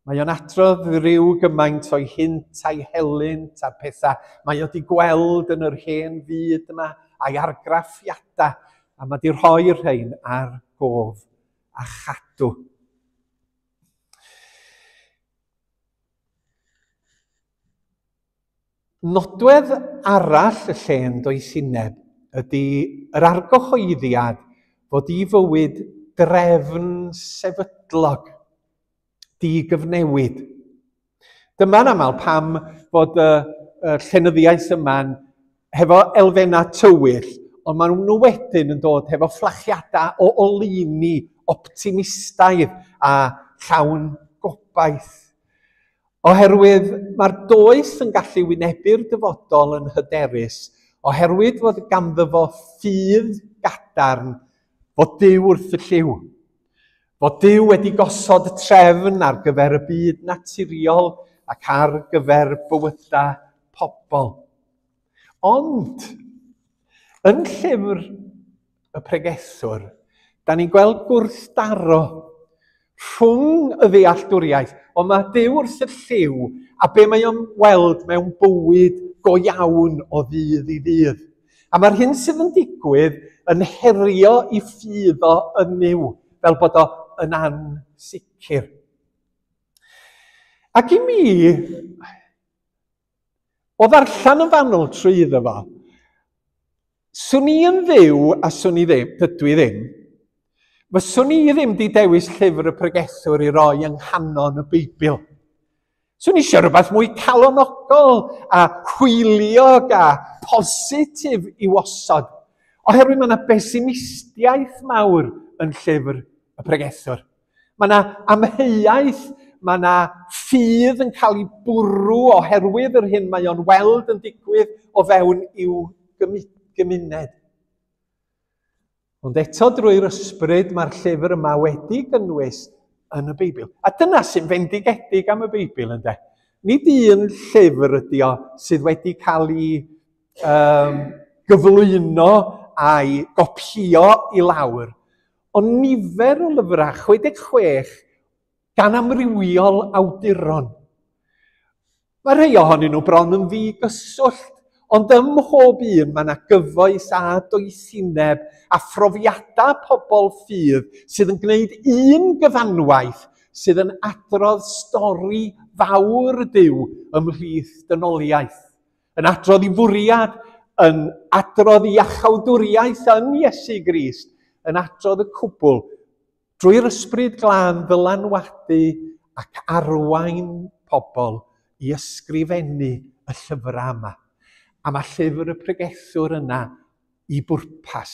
Speaker 2: Mae o'n adrodd rhyw gymaint o'i hynt a'i helynt a'r pethau mae o wedi gweld yn yr hen fyd yma a'i argraffiadau, a mae wedi rhoi'r rhain ar gof a chadw. Nodwedd arall y llên doethineb ydy yr argyhoeddiad fod i fywyd drefn sefydlog, digyfnewid. Dyma'n aml pam fod y llenyddiaeth yma'n hefo elfennau tywyll, ond maen nhw wedyn yn dod hefo fflachiadau o oleuni optimistaidd a llawn gobaith. Oherwydd mae'r doeth yn gallu wynebu'r dyfodol yn hyderus, oherwydd fod ganddo fo ffydd gadarn fod Duw wrth y llyw. Fod Duw wedi gosod trefn ar gyfer y byd naturiol ac ar gyfer bywydau pobl. Ond, yn llyfr y Pregethwr, da ni'n gweld gwrthdaro rhwng y ddealltwriaeth, ond mae Duw wrth y llyw a be mae o'n weld mewn bywyd go iawn o ddydd i ddydd. A mae'r hyn sydd yn digwydd yn herio i ffydd o yn Nuw, fel bod o yn ansicr. Ac i mi, o ddarllen yn fanwl trwy iddo fo, swn i yn Dduw a swn i ddim, dydw i ddim, fyswn i ddim di dewis llyfr y Pregethwr i roi yng nghanon y Beibl. Swn i eisiau rhywbeth mwy calonogol a hwyliog a positif i'w osod, oherwydd mae yna besimistiaeth mawr yn llyfr y Pregethwr. Mae yna amheuaeth, mae yna ffydd yn cael ei bwrw oherwydd yr hyn mae o'n weld yn digwydd o fewn i'w gymuned. Ond eto drwy'r ysbryd mae'r llyfr yma wedi gynnwys yn y Beibl. A dyna sy'n fendigedig am y Beibl, ynde. Nid un llyfr ydy o sydd wedi cael ei gyflwyno a'i gopio i lawr, ond nifer o lyfrau, 66, gan amrywiol awduron. Mae rhai ohonyn nhw bron yn ddigyswllt, ond ym mhob un mae yna gyfoes a doethineb a phrofiadau pobl ffydd sydd yn gwneud un gyfanwaith sydd yn adrodd stori fawr Duw ymhlith dynoliaeth. Yn adrodd i fwriad, yn adrodd i iachawdwriaeth yn Iesu Grist, yn adrodd y cwbl drwy'r ysbryd glân ddylanwadu ac arwain pobl i ysgrifennu y llyfrau yma. A mae llyfr y pregethwr yna i bwrpas.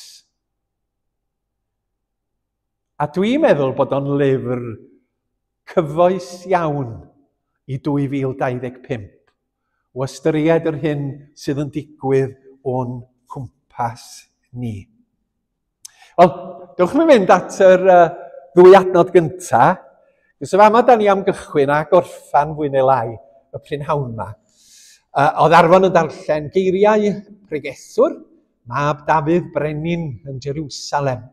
Speaker 2: A dwi'n meddwl bod o'n lyfr cyfoes iawn i 2025, o ystyried yr hyn sydd yn digwydd o'n cwmpas ni. Wel, dewch mi fynd at yr ddwy adnod gynta. Cos y fama da ni am gychwyn a gorffan fwy neu lai y prynhawn yma. Oedd Arfon yn darllen geiriau pregethwr, mab Dafydd Brenin yn Jerusalem.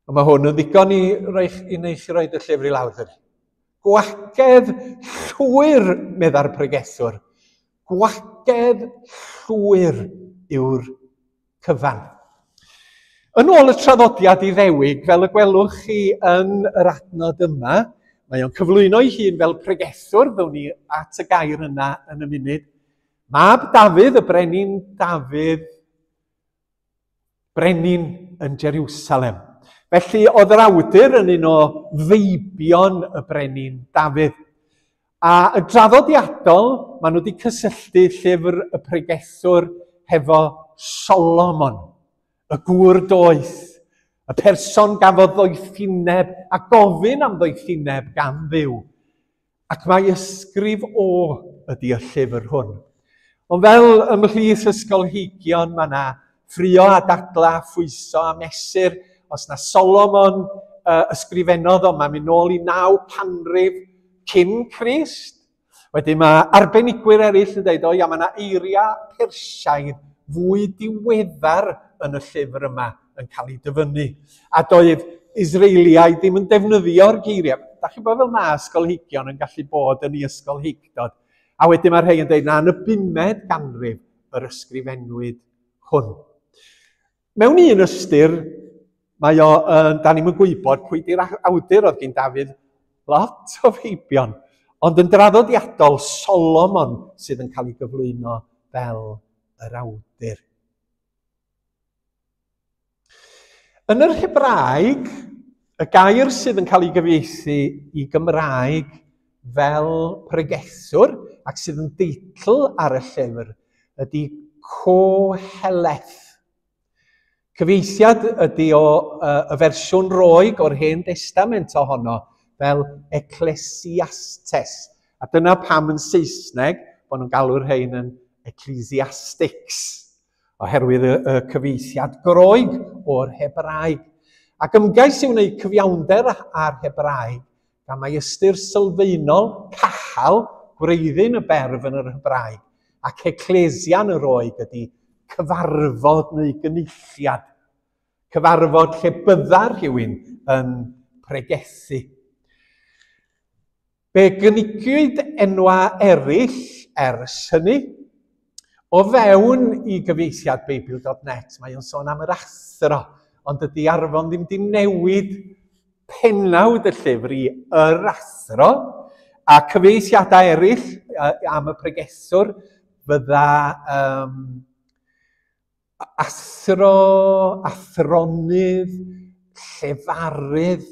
Speaker 2: A mae hwn yn ddigon i, roi, i neu chi roed y llyfr i lawr, dydy. Gwagedd llwyr, meddai'r pregethwr. Gwagedd llwyr yw'r cyfan. Yn ôl y traddodiad Iddewig, fel y gwelwch chi yn yr adnod yma, mae o'n cyflwyno ei hun fel pregethwr, ddown ni at y gair yna yn y munud. Mab Dafydd, y brenin Dafydd, brenin yn Jerusalem. Felly oedd yr awdur yn un o feibion y brenin Dafydd. A y draddodiadol, maen nhw wedi cysylltu llyfr y pregethwr hefo Solomon, y gŵr doeth, y person gafodd ddoethineb a gofyn am ddoethineb gan Dduw. Ac mae ysgrif o ydy y llyfr hwn. Ond fel ymhlith ysgolheigion, mae yna ffrio a dadla, phwyso a mesur. Os na Solomon ysgrifennodd o, mae'n mynd nôl i 9 canrif cyn Crist. Wedyn mae arbenigwyr eraill yn dweud, o ia, mae yna eiriau Persiaidd fwy diweddar yn y llyfr yma yn cael ei dyfynnu. A doedd Israeliaid ddim yn defnyddio'r geiriau. Da chi'n bod fel mae ysgolheigion yn gallu bod yn ei ysgolheictod. A wedyn mae rhai yn dweud, na, yn y bumed ganrif yr ysgrifennwyd hwn. Mewn un ystyr, mae o, da ni'm yn gwybod pwy di'r awdur, oedd gen Dafydd lot o feibion, ond yn draddodiadol Solomon sydd yn cael ei gyflwyno fel yr awdur. Yn yr Hebraeg, y gair sydd yn cael ei gyfieithu i Gymraeg fel pregethwr ac sydd yn deitl ar y llyfr ydy Koheleth. Cyfieithiad ydy o y fersiwn Roeg o'r Hen Destament ohono fel Ecclesiastes. A dyna pam yn Saesneg bod nhw'n galw'r rhain yn Ecclesiastics, oherwydd y cyfieithiad Groeg o'r Hebraeg. Ac ymgais i wneud cyfiawnder â'r Hebraeg, gan mai ystyr sylfaenol cahal, gwreiddyn y berf yn yr Hebraeg, ac ecclesia yn y Roeg ydy cyfarfod neu gynulliad. Cyfarfod lle bydda rhywun yn pregethu. Fe gynigiwyd enwau eraill ers hynny. O fewn i gyfieithiad Beibl.net, mae o'n sôn am yr athro, ond dydy Arfon ddim di newid pennawd y llyfr i yr athro, a cyfieithiadau eraill am y pregethwr fydda athro, athronydd, llefarydd,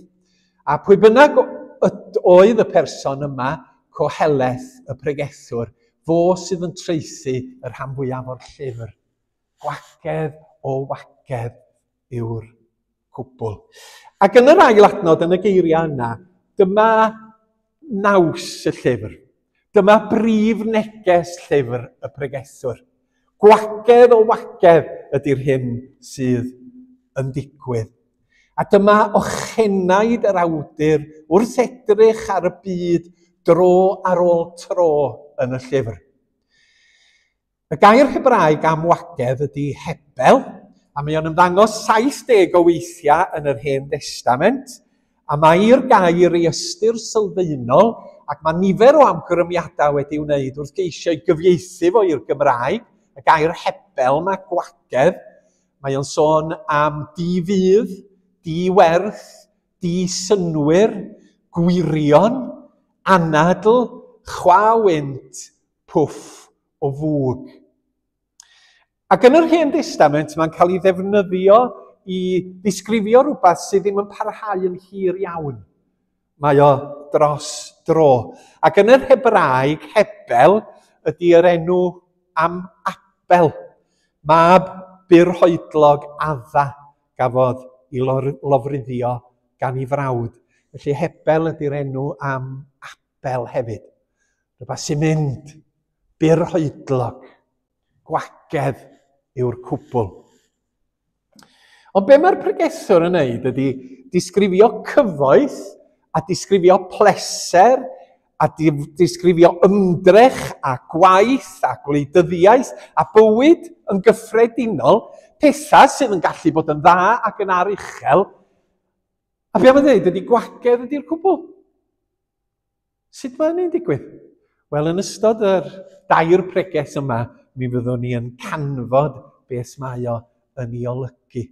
Speaker 2: a pwy bynnag oedd y person yma, Koheleth, y pregethwr, fo sydd yn traethu y rhan fwyaf o'r llyfr. Gwagedd o wagedd yw'r cwbl. Ac yn yr ail adnod yn y geiriau yna, dyma naws y llyfr. Dyma brif neges llyfr y pregethwr. Gwagedd o wagedd ydy'r hyn sydd yn digwydd. A dyma ochenaid yr awdur wrth edrych ar y byd dro ar ôl tro yn y llyfr. Y gair Hebraeg am wagedd ydy hebel, a mae o'n ymddangos 70 o weithiau yn yr Hen Destament, a mae i'r gair ei ystyr sylfaenol, ac mae nifer o awgrymiadau wedi wneud wrth geisio i gyfieithu fo i'r Gymraeg. Y gair hebel mae gwagedd, mae o'n sôn am di-fudd, di-werth, di-synwyr, gwirion, anadl, chwa wynt, pwff o fwg. Ac yn yr Hen Destament mae'n cael ei ddefnyddio i ddisgrifio rhywbeth sydd ddim yn parhau yn hir iawn. Mae o dros dro. Ac yn yr Hebraeg, Hebel ydy yr enw am Abel, mab byrhoedlog Adda gafodd ei lofruddio gan ei frawd. Felly Hebel ydy'r enw am Abel hefyd. Rhywbeth sy'n mynd byrhoedlog. Gwagedd yw'r cwbl. Ond be mae'r pregethwr yn neud ydy disgrifio cyfoeth a disgrifio pleser a disgrifio ymdrech a gwaith a gwleidyddiaeth a bywyd yn gyffredinol, pethau sydd yn gallu bod yn dda ac yn aruchel. A be mae'n dweud ydy gwagedd ydy'r cwbl. Sut mae hynny'n digwydd? Wel, yn ystod yr dair pregeth yma, mi fyddwn ni yn canfod beth mae o yn ei olygu.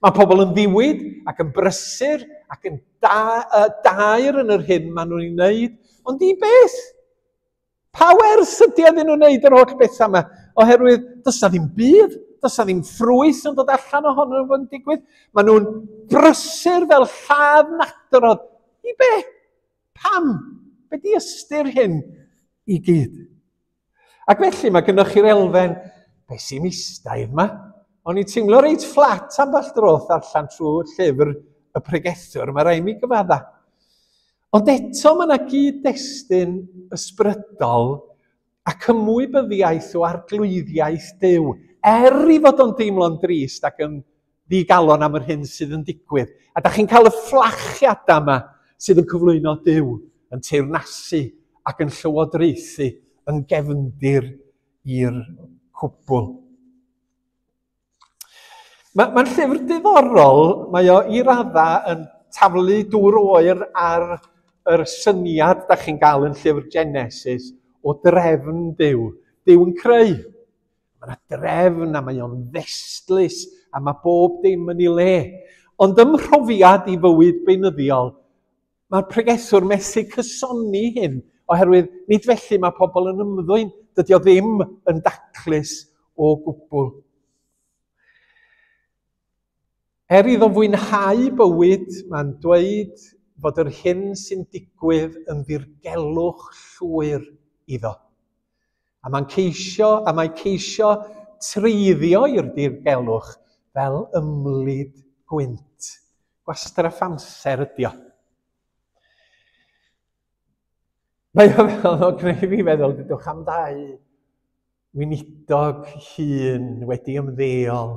Speaker 2: Mae pobl yn ddiwyd ac yn brysur ac yn daer yn yr hyn maen nhw'n ei wneud, ond i beth? Pa werth ydy iddyn nhw'n wneud yr holl bethau yma? Oherwydd does na ddim byd, does na ddim ffrwyth yn dod allan ohonyn nhw'n digwydd. Maen nhw'n brysur fel lladd nadrodd. I be? Pam? Be di ystyr hyn i gyd? Ac felly mae gennych chi'r elfen pesimistaidd yma. O'n i'n teimlo reit fflat ambell dro ddarllen trwy llyfr y pregethwr, mae rhaid mi gyfadda. Ond eto mae yna gyd-destun ysbrydol ac ymwybyddiaeth o arglwyddiaeth Duw, er i fod o'n deimlo'n drist ac yn ddigalon am yr hyn sydd yn digwydd. A da chi'n cael y fflachiadau yma sydd yn cyflwyno Duw yn teyrnasu ac yn llywodraethu yn gefndir i'r cwbl. Mae'n ma llyfr diddorol, mae o i radda yn taflu dŵr oer ar yr syniad da chi'n gael yn llyfr Genesis o drefn Duw. Duw yn creu. Mae yna drefn a mae o'n ddestlus a mae bob dim yn ei le. Ond ym mhrofiad i fywyd beunyddiol, mae'r pregethwr methu cysoni hyn, oherwydd nid felly mae pobl yn ymddwyn. Dydy o ddim yn daclus o gwbl. Er iddo fwynhau bywyd, mae'n dweud fod yr hyn sy'n digwydd yn ddirgelwch llwyr iddo. A mae'n ceisio, a mae ceisio treiddio i'r dirgelwch fel ymlid gwynt. Gwastraff amser ydi o. Mae o fel, o gwneud fi feddwl, dydwch am ddau weinidog hŷn wedi ymddeol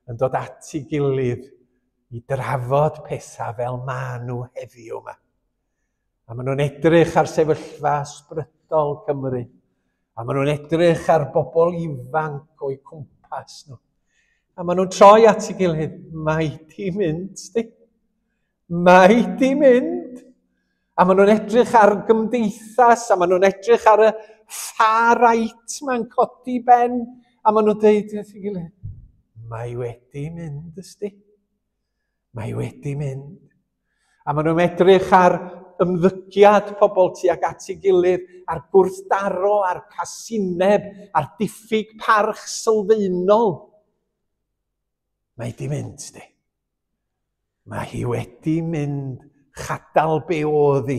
Speaker 2: yn dod at ei gilydd i drafod pethau fel maen nhw heddiw yma. A maen nhw'n edrych ar sefyllfa ysbrydol Cymru. A maen nhw'n edrych ar bobl ifanc o'u cwmpas nhw. A maen nhw'n troi at ei gilydd. Mae di mynd, sti. Mae di mynd. A maen nhw'n edrych ar gymdeithas, a maen nhw'n edrych ar y far right mae'n codi ben, a maen nhw'n dweud wrth ei gilydd, mae wedi mynd, ysdi. Mae wedi mynd. A maen nhw'n edrych ar ymddygiad pobl tuag at ei gilydd, a'r gwrthdaro, a'r casineb, a'r diffyg parch sylfaenol. Mae di mynd, sti. Mae hi wedi mynd chadal be oedd hi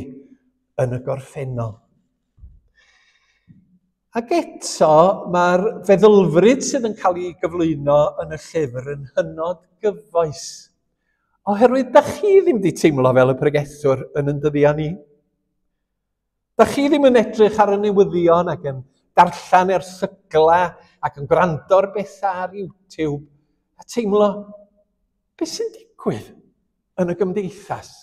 Speaker 2: yn y gorffennol. Ac eto, mae'r feddylfryd sydd yn cael ei gyflwyno yn y llyfr yn hynod gyfoes. Oherwydd, da chi ddim wedi teimlo fel y pregethwr yn yn dyddiau ni. Da chi ddim yn edrych ar y newyddion ac yn darllen erthygla ac yn gwrando ar bethau ar YouTube a teimlo, beth sy'n digwydd yn y gymdeithas?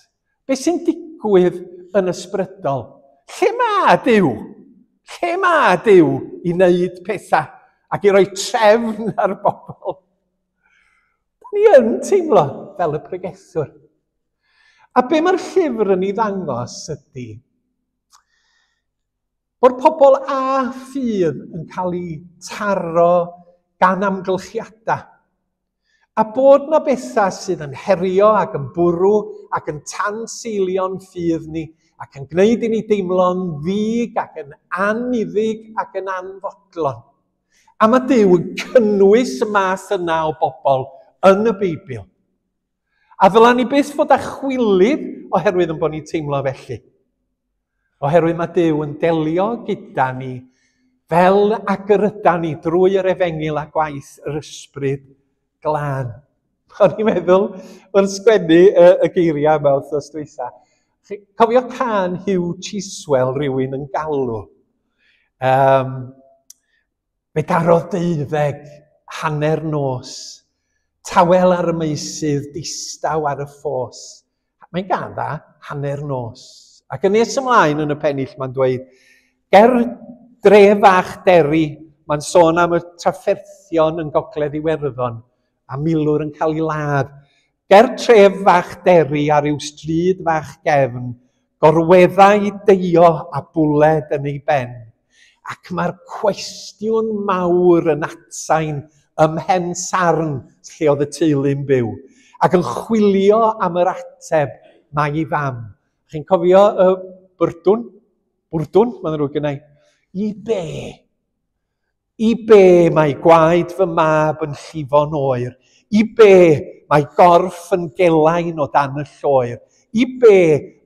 Speaker 2: Beth sy'n digwydd yn ysbrydol? Lle mae Duw? Lle mae Duw i wneud pethau ac i roi trefn ar bobl? Da ni yn teimlo fel y pregethwr. A be mae'r llyfr yn ei ddangos ydy bod pobl â ffydd yn cael eu taro gan amgylchiadau. A bod na bethau sydd yn herio ac yn bwrw ac yn tanseilio'n ffydd ni ac yn gwneud i ni deimlo'n ddig ac yn anniddig ac yn anfodlon. A mae Duw yn cynnwys y math yna o bobl yn y Beibl. A ddyla ni byth fod â chwilydd oherwydd yn bod ni'n teimlo felly. Oherwydd mae Duw yn delio gyda ni fel ag yr yda ni drwy yr efengyl a gwaith yr ysbryd glân. O'n i'n meddwl wrth sgwennu y, y geiriau yma wythnos dwytha. Cofio can Hugh Chiswell rhywun yn galw. Um, fe darodd deuddeg hanner nos, tawel ar y meysydd, distaw ar y ffos. Mae'n gan dda, hanner nos. Ac yn nes ymlaen yn y pennill mae'n dweud, ger dre fach Deri, mae'n sôn am y trafferthion yn gogledd Iwerddon, a milwr yn cael ei ladd. Ger tref fach Deri ar ryw stryd fach gefn, gorweddai Deio a bwled yn ei ben. Ac mae'r cwestiwn mawr yn atsain ym Mhen Sarn lle oedd y teulu'n byw, ac yn chwilio am yr ateb mae ei fam. Chi'n cofio y byrdwn? Bwrdwn, mae'n ddrwg gennau. I be? I be mae gwaed fy mab yn llifo'n oer? I be mae gorff yn gelain o dan y lloer? I be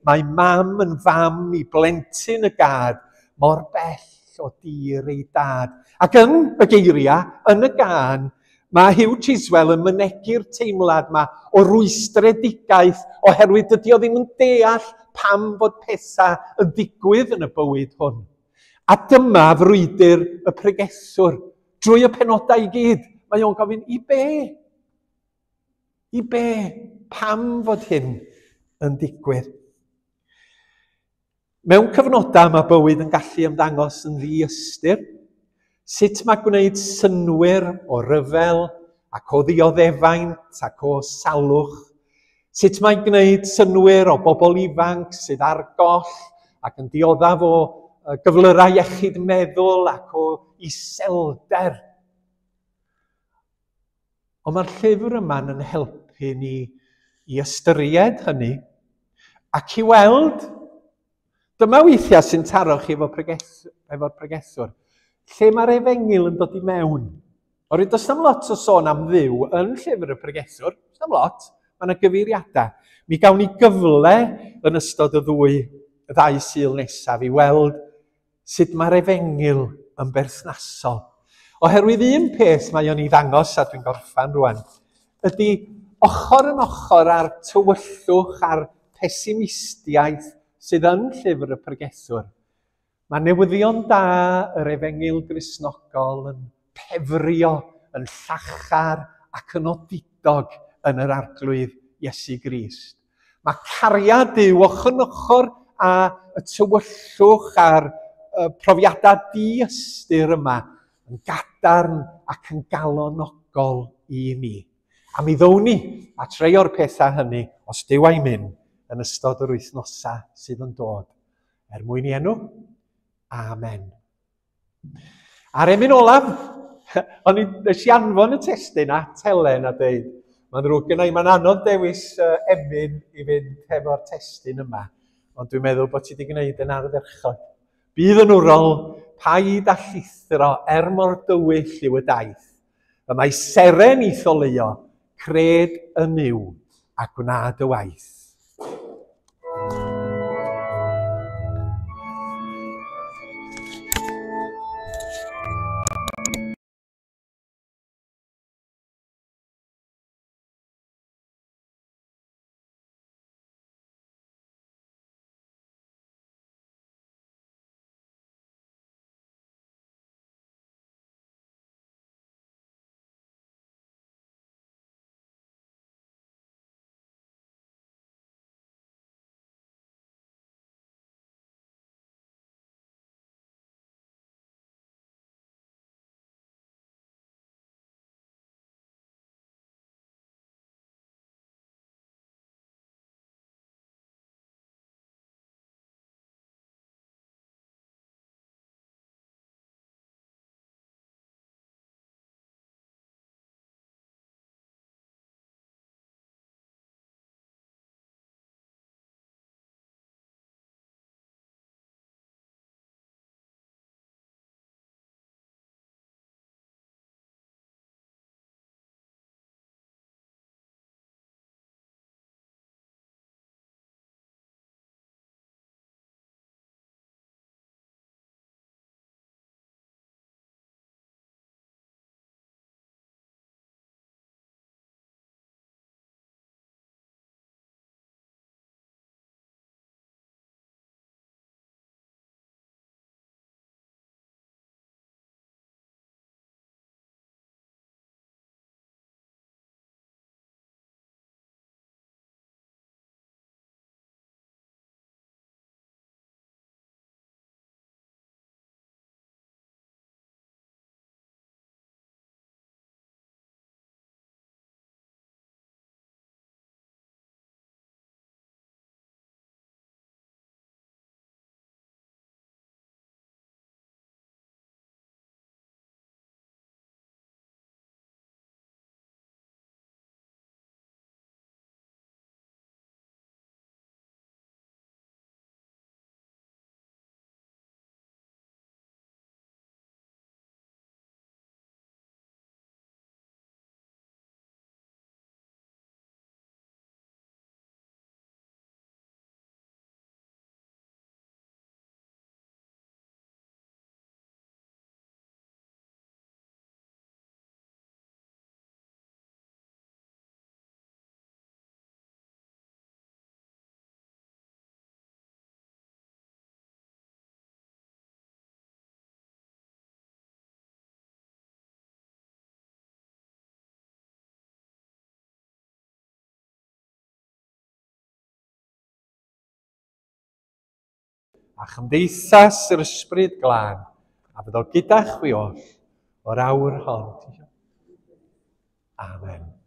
Speaker 2: mae mam yn fam i blentyn y gad mor bell o dir ei dad? Ac yn y geiriau, yn y gân, mae Hugh Chiswell yn mynegi'r teimlad yma o rwystredigaeth oherwydd dydy o ddim yn deall pam fod pethau yn digwydd yn y bywyd hwn. A dyma frwydr y pregethwr. Drwy y penodau i gyd, mae o'n gofyn, i be? I be? Pam fod hyn yn digwydd? Mewn cyfnodau mae bywyd yn gallu ymddangos yn ddi-ystyr. Sut mae gwneud synnwyr o ryfel ac o ddioddefaint ac o salwch? Sut mae gwneud synnwyr o bobl ifanc sydd ar goll ac yn dioddef o gyflyrau iechyd meddwl ac o iselder? Ond mae'r llyfr yma'n yn helpu ni i ystyried hynny ac i weld, dyma weithiau sy'n taro chi efo pregeth, efo'r pregethwr, lle mae'r efengyl yn dod i mewn. Oherwydd does na'm lot o sôn am Dduw yn llyfr y pregethwr, does na'm lot, mae yna gyfeiriadau. Mi gawn ni gyfle yn ystod y ddwy, y ddau Sul nesaf i weld sut mae'r efengyl yn berthnasol. Oherwydd un peth mae o'n ei ddangos, a dwi'n gorffan rwan, ydy ochr yn ochr â'r tywyllwch a'r pesimistiaeth sydd yn llyfr y pregethwr, mae newyddion da yr efengyl Gristnogol yn pefrio, yn llachar ac yn odidog yn yr Arglwydd Iesu Grist. Mae cariad Duw ochr yn ochr â y tywyllwch a'r profiadau diystyr yma yn gadarn ac yn galonogol i ni. A mi ddown ni at rei o'r pethau hynny, os Duw a'i myn, yn ystod yr wythnosau sydd yn dod. Er mwyn i enw, amen. A'r emyn olaf, o'n i, nes i anfon y testun at Helen a dweud, mae'n ddrwg gen i, mae'n anodd dewis emyn i fynd hefo'r testun yma, ond dwi'n meddwl bod ti wedi gwneud yn ardderchog. Bydd yn wrol, paid â llithro er mor dywyll yw y daith. Y mae seren i'th oleuo, cred yn Nuw a gwna dy waith. a chymdeithas yr ysbryd glân, a fyddo gyda chwi oll o'r awr hon. Amen.